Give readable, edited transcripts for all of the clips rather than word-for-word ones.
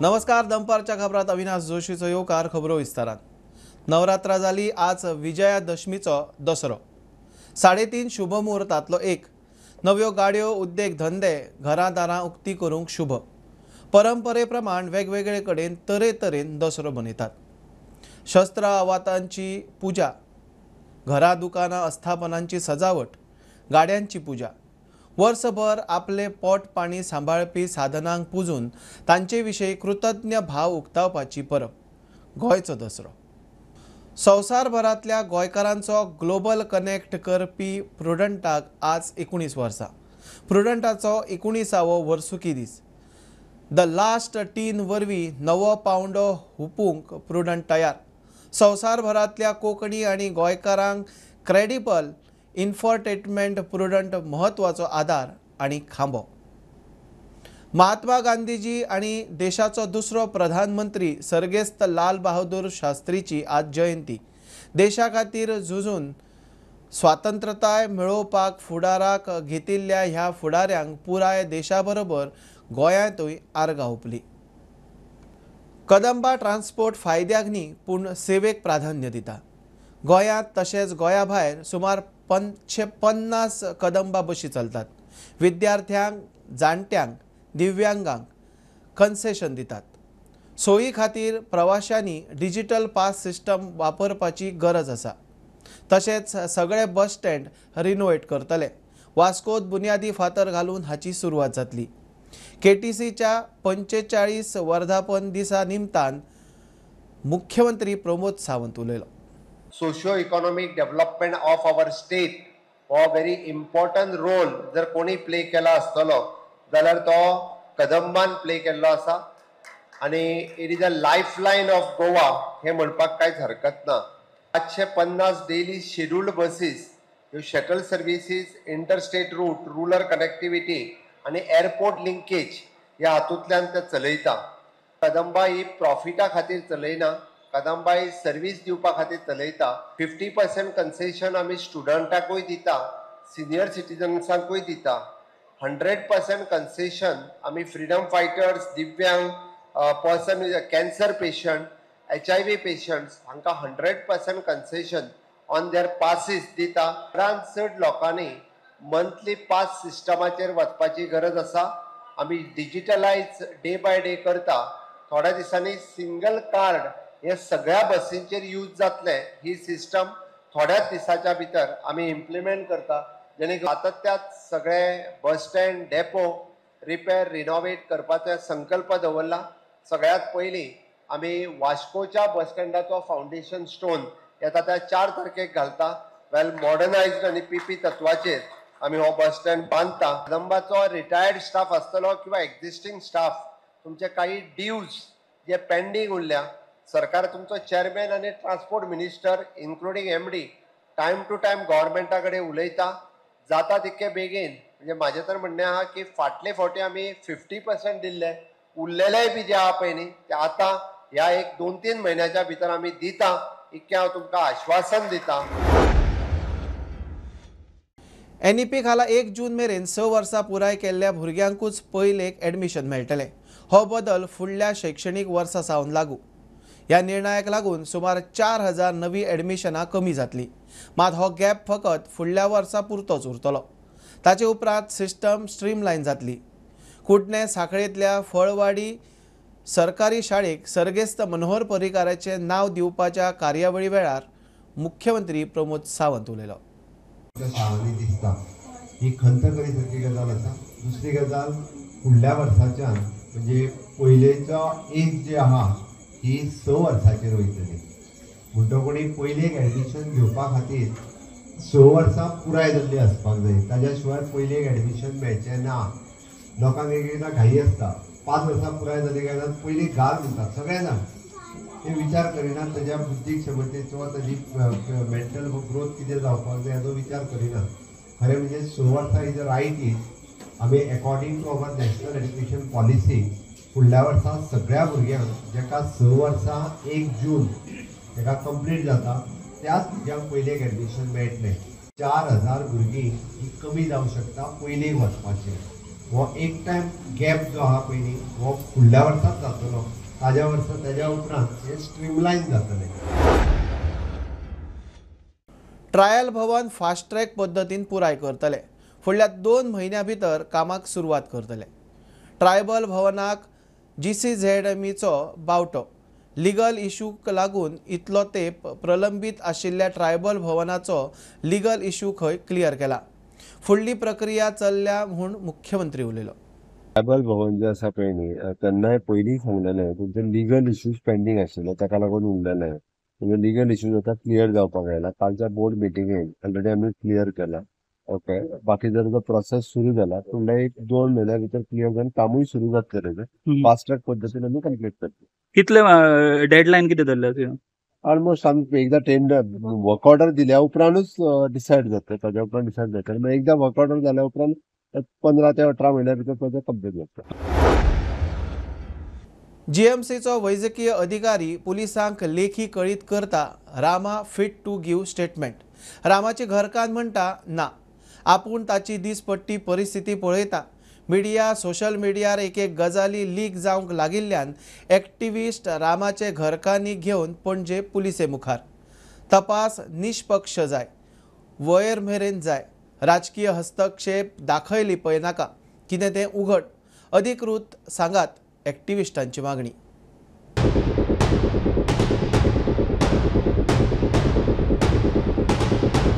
नमस्कार, दनपारच्या खबरात अविनाश जोशीचो येवकार. खबरो विस्तारान. नवरात्रा जाली, आज विजयादशमीचो दसरो. 3.5 शुभ मुहूर्तांतलो एक. नव्यो गाडयो, उद्देग धंदे, घरां दारां उक्ती करूंक शुभ. परंपरे प्रमाण वेगवेगळे कडेन तरेतरेन दसरो मनयतात. शस्त्र आवातांची पुजा, घरां दुकानां आस्थापनांची सजावट, गाड्यांची पुजा. वर्सभर आपले पोट पाणी सांबाळपी साधनांक पुजून तांचे विशीं कृतज्ञ भाव उक्तावपाची परब गोंयचो दसरो. संवसारभरांतल्या गोंयकारांचो ग्लोबल कनेक्ट करपी प्रुडंटाक आज 19 वर्सां. प्रुडंटाचो 19वो वर्सुकी दीस. The last टीन वरवीं नवो पावंडो हुपूंक प्रुडंट तयार. संवसारभरांतल्या कोंकणी आनी गोंयकारांक क्रेडिबल इन्फॉटेनमेंट प्रुडंट म्हत्वाचो आदार आनी खांबो. महात्मा गांधीजी आनी देशाचो दुसरो प्रधानमंत्री सर्गेस्त लाल बहादूर शास्त्रीची आज जयंती. देशा खातीर झुजून स्वातंत्रताय मेळोवपाक फुडाराक घेतिल्ल्या ह्या फुडाऱ्यांक पुराय देशा बरोबर गोंयांतूय आर्गां ओंपली. कदंबा ट्रान्सपोर्ट फायद्याक न्ही पूण सेवेक प्राधान्य दिता. गोंयांत तशेंच गोंया भायर सुमार 550 कदंबा बशी चलतात. विद्यार्थ्यांक, जाणट्यांक, दिव्यांगांक कन्सेशन दितात. सोयी खातीर प्रवाशांनी डिजिटल पास सिस्टम वापरपाची गरज आसा. तशेंच सगळे बस स्टँड रिनोवेट करतले. वास्कोत बुन्यादी फातर घालून हाची सुरवात जातली. केटीसीच्या 45 वर्धापन दिसा निमतान मुख्यमंत्री प्रमोद सावंत उलयलो. Socio economic development of our state हो व्हेरी इम्पॉर्टंट रोल जर कोणी प्ले केला आसतलो जाल्यार तो कदंबान प्ले केल्लो आसा आनी it is a lifeline of Goa हें म्हणपाक कांयच हरकत ना. 750 डेली शेड्युल्ड बसीस ह्यो shuttle services, interstate route, rural connectivity आनी एअरपोर्ट लिंकेज ह्या हातूंतल्यान ते चलयता. कदंबा ही प्रॉफिटा खातीर चलयना, कदंबा ही सर्वीस दिवपा खातीर चलयता. 50% कन्सेशन आमी स्टुडंटाकूय दिता, सिनियर सिटीजन्सांकूय दिता. 100% कन्सेशन आमी फ्रिडम फायटर्स, दिव्यांग, person with cancer patient, HIV patients हांकां 100% कन्सेशन ऑन there passes दिता. चडांत चड लोकांनी मंथली पास सिस्टमाचेर वचपाची गरज आसा. आमी डिजिटलायज डे बाय डे करता. थोड्या दिसांनी सिंगल कार्ड हे सगळ्या बसींचेर यूज जातलें. ही सिस्टम थोड्याच दिसाच्या भितर आमी इम्प्लिमेंट करता, जेणे सातत्यात सगळे bus stand, depot repair, renovate करपाचो संकल्प दवरला. सगळ्यात पयलीं आमी वास्कोच्या बस स्टँडाचो फावंडेशन स्टोन येता त्या 4 तारखेक घालता. वेल मॉडर्नायज्ड आनी पीपी तत्वाचेर आमी हो बस स्टँड बांदता. कदंबाचो रिटायर्ड स्टाफ आसतलो किंवा एक्झिस्टींग स्टाफ, तुमचे काही ड्यूज जे पेंडींग उरल्या, सरकार तुमचो चेअरमॅन आनी transport minister including MD time to time गव्हर्मेंटा कडेन उलयता. जाता तितके बेगीन, म्हणजे म्हाजें तर म्हणणें आहा की फाटले फावटी आमी 50% दिल्ले, उरलेलेय बी जे आहा पळय न्ही ते आतां ह्या एक 2-3 म्हयन्याच्या भितर आमी दिता, इतकें हांव तुमकां आश्वासन दिता. एनईपी खाला 1 जून मेरेन 6 वर्सां पुराय केल्ल्या भुरग्यांकूच पयलेक एडमिशन मेळटलें. हो बदल फुडल्या शैक्षणीक वर्सा सावन लागू. ह्या निर्णयाक लागून सुमार 4000 नवी एडमिशनां कमी जातली. मात हो गॅप फकत फुडल्या वर्सा पुरतोच उरतलो. ताचे उपरांत सिस्टम स्ट्रीमलायन जातली. कुडणें सांखळेंतल्या फळवाडी सरकारी शाळेक सर्गेस्त मनोहर पर्रीकाराचें नांव दिवपाच्या कार्यावळी वेळार मुख्यमंत्री प्रमोद सावंत उलयलो. शाळांनी दिसता ही खंत करी सारकी गजाल आसा. दुसरी गजाल, फुडल्या वर्साच्यान म्हणजे पयलेचो एज जी आहा ही 6 वर्साचेर वयतली. म्हणटकूच पयलेक एडमिशन घेवपा खातीर 6 वर्सां पुराय जाल्ली आसपाक जाय. ताज्या शिवाय पयलेक एडमिशन मेळचें ना. लोकांक एक एकदां घाई आसता, 5 वर्सां पुराय जाली काय पयलीं घाल म्हणटात सगळे जाण. ते विचार करिनात ताज्या बुद्धीक क्षमतेचो, ताजी मेंटल ग्रोथ कितें जावपाक जाय हाजो विचार करिनात. खरें म्हणजे 6 वर्सां is a right as. आमी according to our national education policy फुडल्या वर्सा सगळ्या भुरग्यांक जाका 6 वर्सां 1 जून ताका कंप्लीट जाता त्याच भुरग्यांक पयलेक एडमिशन मेळटलें. 4000 भुरगीं ही कमी जावंक शकता पयलेक वचपाचें. हो एक टायम गॅप जो आहा पळय न्ही हो फुडल्या वर्साच जातलो, ताज्या वर्सा ताज्या उपरांत हें स्ट्रीमलायन जातलें. ट्रायल भवन फास्ट ट्रॅक पद्दतीन पुराय करतले. फुडल्या 2 म्हयन्या भितर कामाक सुरवात करतले. ट्रायबल भवनाक GCZMEचो बावटो. लिगल इशूक लागून इतलो तेंप प्रलंबीत आशिल्ल्या ट्रायबल भवनाचो लिगल इशू खंय क्लियर केला. फुडली प्रक्रिया चल्ल्या म्हूण मुख्यमंत्री उलयलो. ट्रायबल भवन जे आसा पळय न्ही तेन्नाय पयलीं सांगलेलें तुमचे लिगल इश्यूज पेंडींग आशिल्ले ताका लागून उरलेले. तुमचे लिगल इश्यूज आतां क्लियर जावपाक आयला. कालच्या बोर्ड मिटिंगेन ऑलरेडी आमी क्लियर केला. ओके, बाकी जर जो प्रोसेस सुरू जाला फुडल्या 1-2 म्हयन्या भितर क्लियर जावन कामूय सुरू जातलें. फास्ट ट्रॅक पद्दतीन आमी कंप्लीट करतले. कितले डेडलायन कितें धरल्या तुवें? ऑलमोस्ट आमी एकदां टेंडर वर्क ऑर्डर दिल्या उपरांतूच डिसायड जातलें. ताज्या उपरांत डिसायड जातलें. मागीर एकदां वर्क ऑर्डर जाल्या उपरांत 15 ते 18 म्हयन्या भितर प्रोजेक्ट कंप्लीट जाता. GMCचो वैजकीय अधिकारी पुलिसांक लेखी कळीत करता Rama fit to give statement. रामाची घरकान्न म्हणटा ना, आपूण ताची दिसपट्टी परिस्थिती पळयता. मिडिया सोशल मिडियार एक एक गजाली लीक जावंक लागिल्ल्यान एक्टिविस्ट रामाचे घरकान्नी घेवन पणजे पुलिसे मुखार. तपास निष्पक्ष जाय, वयर मेरेन जाय, राजकीय हस्तक्षेप दाखय लिपय नाका, कितें तें उघड अधिकृत सांगात, एक्टिविस्टांची मागणी.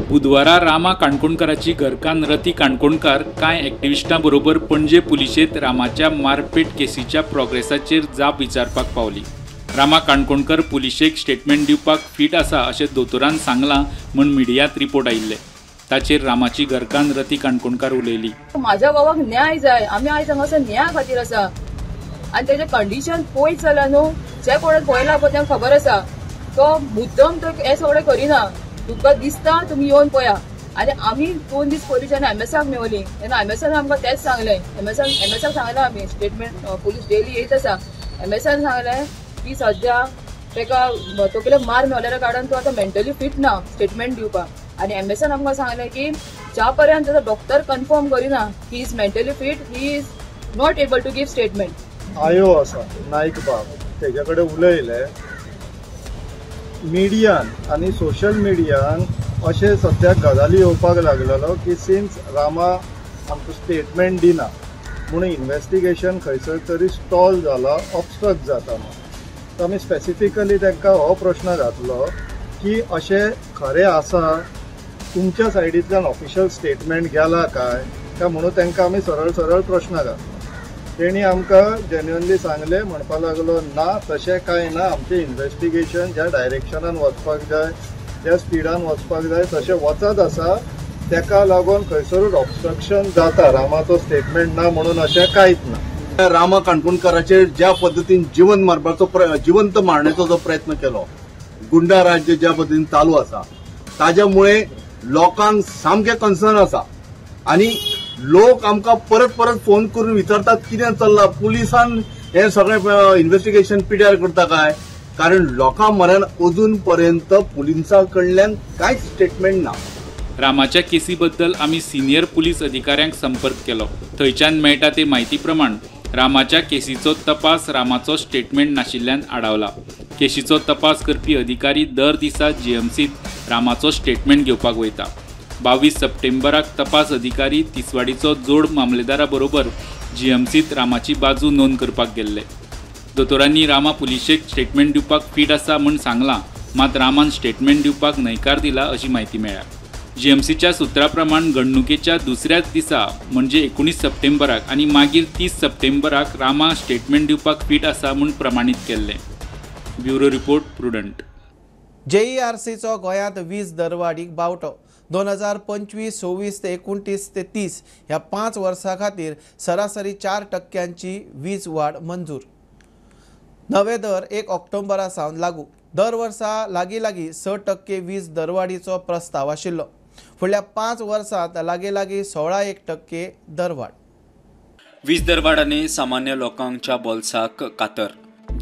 बुधवारा रामा काणकोणकाराची घरकान्न रती काणकोणकार कांय एक्टिविस्टां बरोबर पणजे पुलिशेंत रामाच्या मारपेट केसीच्या प्रोग्रेसाचेर जाप विचारपाक पावली. रामा काणकोणकर पुलिशेक स्टेटमेंट दिवपाक फीट आसा अशें दोतोरान सांगलां म्हूण मिडियांत रिपोर्ट आयिल्ले. ताचेर रामाची घरकान्न रती काणकोणकार उलयली. माझ्या भावाक न्याय जाय, आमी आयज हांगासर न्याया खातीर आसा आनी तेजें कंडिशन पळयत जाल्यार न्हू जे कोणें पळयलां पळय तेंकां खबर आसा तो मुद्दम तो हें सगळें करिना. तुमकां दिसता तुमी येवन पळया. आनी आमी 2 दीस पयलीं जेन्ना एमएसाक मेवली तेन्ना एमएसान आमकां तेंच सांगलें. एमएसाक सांगलें आमी स्टेटमेंट पुलीस डेली येयत आसा. एमएसान सांगलें की सद्या ताका तकलेक मार मेवलेल्या कारणान तो आतां मेंटली फिट ना स्टेटमेंट दिवपाक. आनी एमएसान आमकां सांगलें की ज्या पर्यंत ताचो डॉक्टर कन्फर्म करिना he is mentally fit, he is not able to give statement. आयो आसा नायक बाब तेज्या कडेन उलयले. मिडियान आनी सोशल मिडियान अशें सद्याक गजाली येवपाक लागलेलो की सिन्स रामा आमकां स्टेटमेंट दिना म्हणून इन्वेस्टिगेशन खंयसर तरी स्टॉल जाला, ऑबस्ट्रक्ट जाता म्हणून. आमी स्पेसिफिकली तांकां हो प्रश्न घातलो की अशें खरें आसा, तुमच्या सायडींतल्यान ऑफिशियल स्टेटमेंट गेला काय काय म्हणून तांकां आमी सरळ सरळ प्रश्न घातलो. तेणी आमकां जेन्युअनली सांगलें, म्हणपाक लागलो ना तशें कांय ना, आमचें इन्वेस्टिगेशन ज्या डायरेक्शनान वचपाक जाय ज्या स्पिडान वचपाक जाय तशें वचत आसा, तेका लागून खंयसरूच ऑबस्ट्रक्शन जाता, रामाचो स्टेटमेंट ना म्हणून अशें कांयच ना. रामा काणकोणकाराचेर ज्या पद्दतीन जिवंत मारण्याचो जो प्रयत्न केलो, गुंडा राज्य ज्या पद्दतीन चालू आसा ताज्यामुळे लोकांक सामकें कन्सर्न आसा आनी लोक आमकां परत परत फोन करून विचारतात कितें चल्लां, पुलिसान हें सगळें इन्वेस्टिगेशन पिड्यार करता काय, कारण लोकां मरण अजून पर्यंत पुलिसां कडल्यान कांयच स्टेटमेंट ना. रामाच्या केसी बद्दल आमी सिनियर पुलीस अधिकाऱ्यांक संपर्क केलो. थंयच्यान मेळटा ते म्हायती प्रमाण रामाच्या केसीचो तपास रामाचो स्टेटमेंट नाशिल्ल्यान आडावला. केशीचो तपास करपी अधिकारी दर दिसा जीएमसीत रामाचो स्टेटमेंट घेवपाक वयता. 22 सप्टेंबराक तपास अधिकारी तिसवाडीचो जोड मामलेदारा बरोबर जीएमसीत रामाची बाजू नोंद करपाक गेल्ले. दोतोरांनी रामा पुलिशेक स्टेटमेंट दिवपाक फीट आसा म्हूण सांगलां, मात रामान स्टेटमेंट दिवपाक न्हयकार दिला अशी म्हायती मेळ्ळ्या. जीएमसीच्या सूत्रा प्रमाण घडणुकेच्या दुसऱ्याच दिसा म्हणजे 19 सप्टेंबराक आनी मागीर 30 सप्टेंबराक रामा स्टेटमेंट दिवपाक फीट आसा म्हूण प्रमाणीत केल्लें. Bureau report, Prudent. जेईआरसीचो गोंयांत वीज दरवाडीक बावटो. 2025 26 ते 29 ते 30 ह्या 5 वर्सां खातीर सरासरी 4% वीज वाड मंजूर. नवे दर 1 ऑक्टोबरा सावन लागू. दर वर्सा लागीं लागीं 6% वीज दरवाडीचो प्रस्ताव आशिल्लो. फुडल्या 5 वर्सांत लागीं लागीं 16.1% दरवाड. वीज दरवाडाने सामान्य लोकांच्या बोल्साक कातर.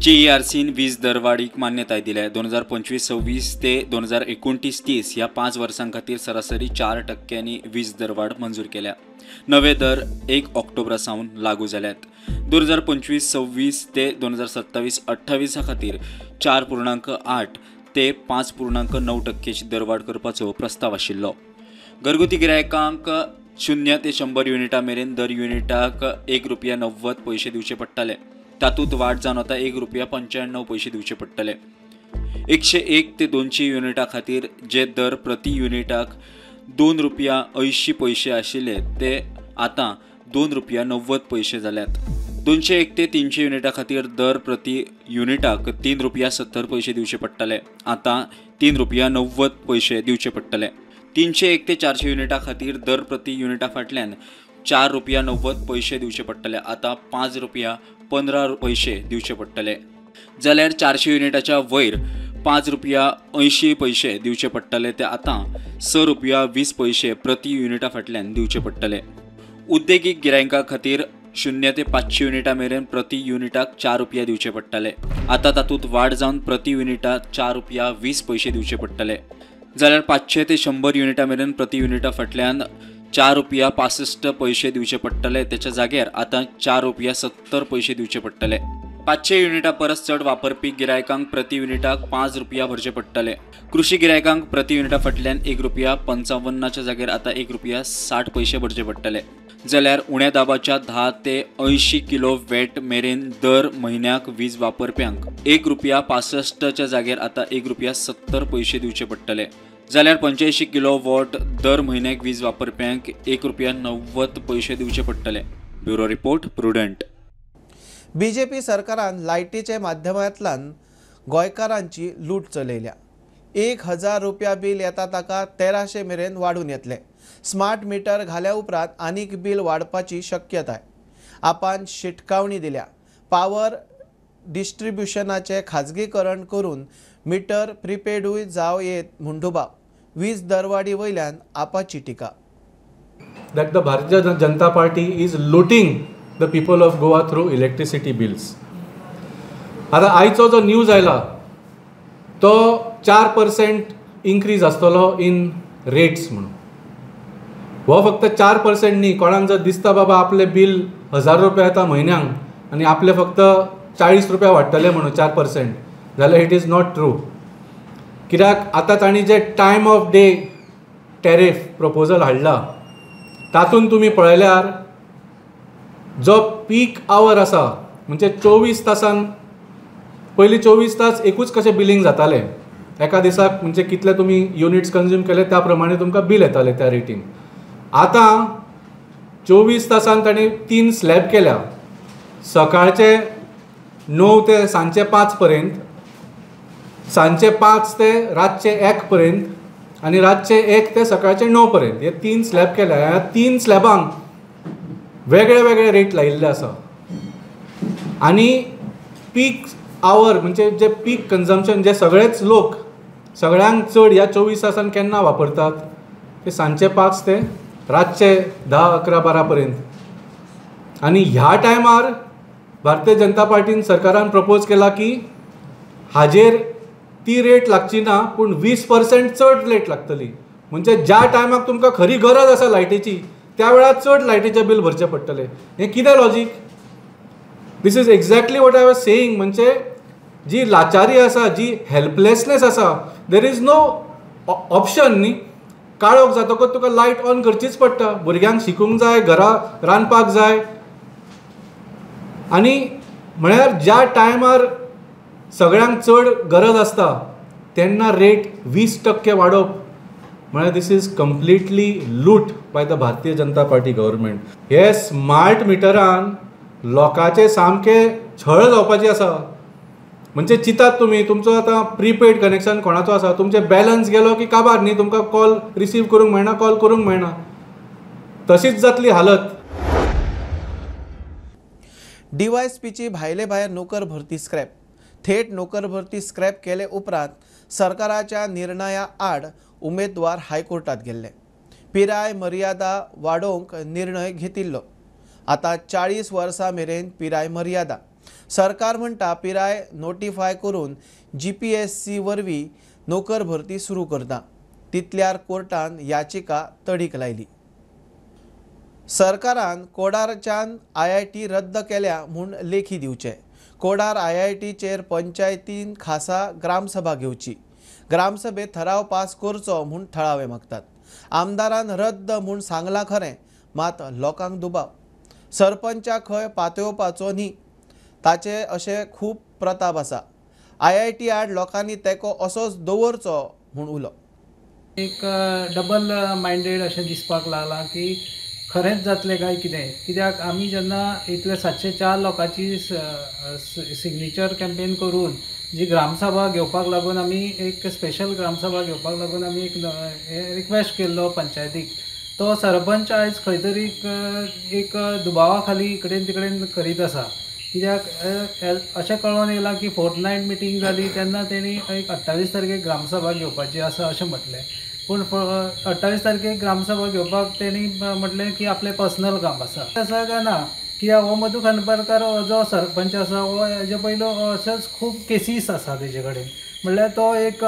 जेईआरसीन वीज दरवाडीक मान्यताय दिल्या. 2025-26 ते 2029-30 ह्या 5 वर्सां खातीर सरासरी 4% वीज दरवाड मंजूर केल्या. नवे दर 1 ऑक्टोबरा सावन लागू जाल्यात. 2025-26 ते 2027-28 खातीर 4.8 ते 5.9% दरवाड करपाचो प्रस्ताव आशिल्लो. घरगुती गिरायकांक 0 ते 100 युनिटा मेरेन दर युनिटाक 1 रुपया 90 पयशे दिवचे पडटाले. तातूंत वाड जावन आतां 1 रुपया 95 पयशे दिवचे पडटले. 101 ते 200 युनिटा खातीर जे दर प्रति युनिटाक 2 रुपया 80 पयशे आशिल्ले ते आतां 2 रुपया 90 पयशे जाल्यात. 201 ते 300 युनिटा खातीर दर प्रति युनिटाक 3 रुपया 70 पयशे दिवचे पडटले. आतां 3 रुपया 90 पयशे दिवचे पडटले. 301 ते 400 युनिटा खातीर दर प्रति युनिटा फाटल्यान 4 रुपया 90 पयशे दिवचे पडटले. आतां 5 रुपया 15 पयशे दिवचे पडटले. जाल्यार 400 युनिटाच्या वयर 5 रुपया 80 पयशे दिवचे पडटले ते आतां 6 रुपया 20 पयशे प्रति युनिटा फाटल्यान दिवचे पडटले. उद्देगीक गिरायकां खातीर 0 ते 500 युनिटा मेरेन प्रति युनिटाक 4 रुपया दिवचे पडटले. आतां तातूंत वाड जावन प्रति युनिटाक 4 रुपया 20 पयशे दिवचे पडटले. जाल्यार 500 ते 100 युनिटा मेरेन प्रति युनिटा फाटल्यान 4 रुपया 65 पयशे दिवचे पडटले. त्याच्या जाग्यार आतां 4 रुपया 70 पयशे दिवचे पडटले. 500 युनिटा परस चड वापरपी गिरायकांक प्रति युनिटाक 5 रुपया भरचे पडटले. कृषी गिरायकांक प्रति युनिटा फाटल्यान 1 रुपया 55 जाग्यार आतां 1 रुपया 60 पयशे भरचे पडटले. जाल्यार उण्या दाबाच्या 10 ते 80 किलो वेट मेरेन दर म्हयन्याक वीज वापरप्यांक 1 रुपया 65 जाग्यार आतां 1 रुपया 70 पयशे दिवचे पडटले. जाल्यार 85 किलो what दर म्हयन्याक वीज वापरप्यांक 1 रुपया 90 पयशे दिवचे पडटले. Bureau report, Prudent. BJP सरकारान लायटीचे माध्यमांतल्यान गोंयकारांची लूट चलयल्या. 1000 रुपया बील येता ताका 1300 मेरेन वाडून येतले. स्मार्ट मिटर घाल्या उपरांत आनीक बील वाडपाची शक्यताय. आपान शिटकावणी दिल्या. पावर डिस्ट्रिब्युशनाचें खाजगीकरण करून मिटर प्रिपेडूय जावं येत म्हूण दुबाव. वीज दरवाडी वयल्यान आपाची टिका. That the Bharatiya Janata Party is looting the people of Goa through electricity bills. आतां आयचो जो न्यूज आयला तो 4% इन्क्रीज आसतलो इन रेट्स म्हणून. हो फक्त 4% न्ही, कोणाक जर दिसता बाबा आपलें बील 1000 रुपया येता म्हयन्यांक आनी आपले फक्त 40 रुपया वाडटले म्हणून 4%, जाल्यार it is not true. कित्याक आतां तांणी जे time of day tariff proposal हाडला तातूंत तुमी पळयल्यार जो पीक our आसा म्हणजे 24 तासान पयलीं 24 तास एकूच कशें बिलींग जातालें एका दिसाक, म्हणजे कितले तुमी युनिट्स कंज्यूम केले त्या प्रमाणे तुमकां बील येतालें त्या रेटीन. आतां 24 तासान तांणी 3 स्लॅब केल्या, सकाळचे 9 ते सांजचे 5 पर्यंत, सांजचे 5 ते रातचे 1 पर्यंत आनी रातचे 1 ते सकाळचे 9 पर्यंत. हे 3 स्लॅब केल्या. ह्या 3 स्लॅबांक वेगळे वेगळे रेट लायिल्ले आसा. आनी पीक our म्हणजे जे पीक कन्जम्पशन जे सगळेच लोक सगळ्यांक चड ह्या 24 तासान केन्ना वापरतात ते सांजचे 5 ते रातचे 10, 11, 12 पर्यंत. आनी ह्या टायमार भारतीय जनता पार्टीन सरकारान प्रपोज केला की हाजेर ती रेट लागची ना पूण 20% चड रेट लागतली. म्हणजे ज्या टायमाक तुमकां खरी गरज आसा लायटीची त्या वेळार चड लायटीचें बील भरचें पडटलें. हें कितें logic? This is exactly what I was saying. म्हणजे जी लाचारी आसा, जी हेल्पलेसनेस आसा, there is no option न्ही. काळोख जातकच तुका लायट ऑन करचीच पडटा, भुरग्यांक शिकूंक जाय, घरा रांदपाक जाय. आनी म्हळ्यार ज्या टायमार सगळ्यांक चड गरज आसता तेन्ना रेट 20% वाडोवप म्हळ्यार this is completely loot by the Bharatiya Janata Party government. हे स्मार्ट मिटरान लोकांचे सामके छळ जावपाची आसा. म्हणजे चिंतात तुमी, तुमचो आतां प्रीपेड कनेक्शन कोणाचो आसा, तुमचें बॅलन्स गेलो की काबार न्ही, तुमकां कॉल रिसीव करूंक मेळना, कॉल करूंक मेळना, तशीच जातली हालत. डीवायएसपीची भायले भायर नोकर भरती स्क्रॅप. थेट नोकर भरती स्क्रॅप केले उपरांत सरकाराच्या निर्णया आड उमेदवार हायकोर्टात गेल्ले. पिराय मर्यादा वाडोवंक निर्णय घेतिल्लो. आतां 40 वर्सां मेरेन पिराय मर्यादा. सरकार म्हणटा पिराय नोटिफाय करून जीपीएससी वरवीं नोकर भरती सुरू करता. तितल्यार कोर्टान याचिका तडीक लायली. सरकारान कोडारच्यान IIT रद्द केल्या म्हूण लेखी दिवचें। कोडार IITचेर पंचायतीन खासा ग्रामसभा घेवची, ग्रामसभेत थराव पास करचो म्हूण थळावे मागतात। आमदारान रद्द म्हूण सांगलां खरें, मात लोकांक दुबाव। सरपंचाक खंय पातयेवपाचो न्ही, ताचे अशे खूब प्रताप आसा। IIT आड लोकांनी तेको असोच दवरचो म्हूण उलो। एक डबल मायंडेड अशें दिसपाक लागलां की खरेंच जातलें काय कितें, कित्याक आमी जेन्ना इतले 704 लोकांची सिग्नेचर कॅम्पेन करून जी ग्रामसभा घेवपाक लागून आमी एक स्पेशल ग्रामसभा घेवपाक लागून आमी एक रिक्वेस्ट केल्लो पंचायतीक, तो सरपंच आयज खंय तरी एक दुबावा खाली इकडेन तिकडेन करीत आसा। कित्याक अशें कळोन येयलां की 4th night मिटींग जाली तेन्ना तेणी एक 28 तारखेक ग्रामसभा घेवपाची आसा अशें म्हटलें, पूण 28 तारखेक ग्रामसभा घेवपाक तेणी म्हटलें की आपलें पर्सनल काम आसा। आसा काय ना कित्याक हो मधू खांडेपारकार जो सरपंच आसा हो हेजे पयलो अशेंच खूब केसीस आसा तेजे कडेन, म्हणल्यार तो एक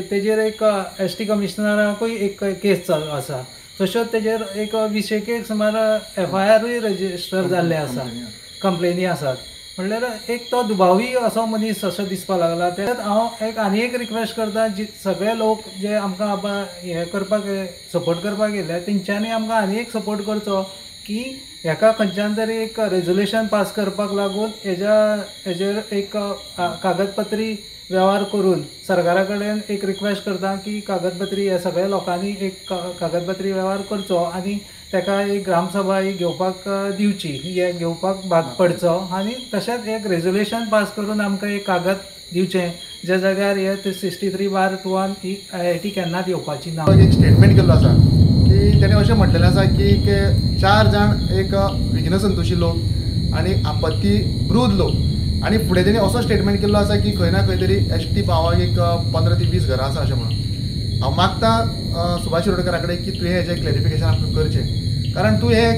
तेजेर एक ST कमिशनराकूय एक केस चालू आसा, तश्योच तेजेर एक 20 सुमार FIR register जाल्ले आसा, कंप्लेनी आसात। म्हणल्यार एक तो दुबावी असो मनीस असो दिसपाक लागला। तेच हांव एक आनी एक रिक्वेस्ट करता, जी सगळे लोक जे आमकां हें करपाक सपोर्ट करपाक येयले तेंच्यांनी आमकां आनी एक सपोर्ट करचो की हेका खंयच्यान तरी एक रेजोल्युशन पास करपाक लागून हेजेर एक कागदपत्री वेव्हार करून सरकारा कडेन एक रिक्वेस्ट करता की कागदपत्री हे सगळ्या लोकांनी एक कागदपत्री व्यवहार करचो आनी ताका एक ग्रामसभा ही घेवपाक दिवची, हे घेवपाक भाग पडचो आनी तशेंच एक रेजोल्युशन पास करून आमकां एक कागद दिवचें ज्या जाग्यार हे 63/2 ही IIT केन्नाच येवपाची ना। एक स्टेटमेंट केल्लो आसा की तेणें अशें म्हटलेलें आसा की 4 जाण एक विघ्नसंतोशी लोक आनी आपत्ती वृद्ध लोक आनी फुडें तेणी असो स्टेटमेंट केल्लो आसा की खंय ना खंय तरी ST भावाक एक 15 ते 20 घरां आसा अशें म्हणून। हांव मागता सुभाष शिरोडकरा कडेन की तुवें हेजें क्लॅरिफिकेशन आमकां करचें, कारण तूं हें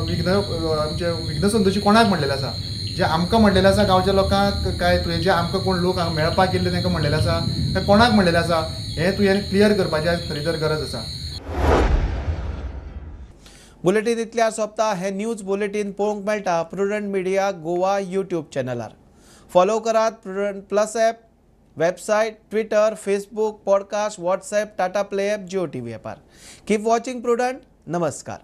विघ्न आमचें विघ्नसंतोशी कोणाक म्हणलेलें आसा, जे आमकां म्हणलेलें आसा गांवच्या लोकांक काय तुवें जे आमकां कोण लोक हांगा मेळपाक गेल्ले तांकां म्हणलेलें आसा काय कोणाक म्हणलेलें आसा, हें तुवें क्लियर करपाची आयज खरी तर गरज आसा। बुलेटीन इतल्या सोंपता। हे न्यूज बुलेटीन पळोवंक मेळटा प्रुडंट मिडिया गोवा यूट्यूब चॅनलार। फॉलो करात Prudent plus app, website, Twitter, Facebook, podcast, WhatsApp, Tata Play app, Jio TV ॲपार। Keep watching prudent. नमस्कार।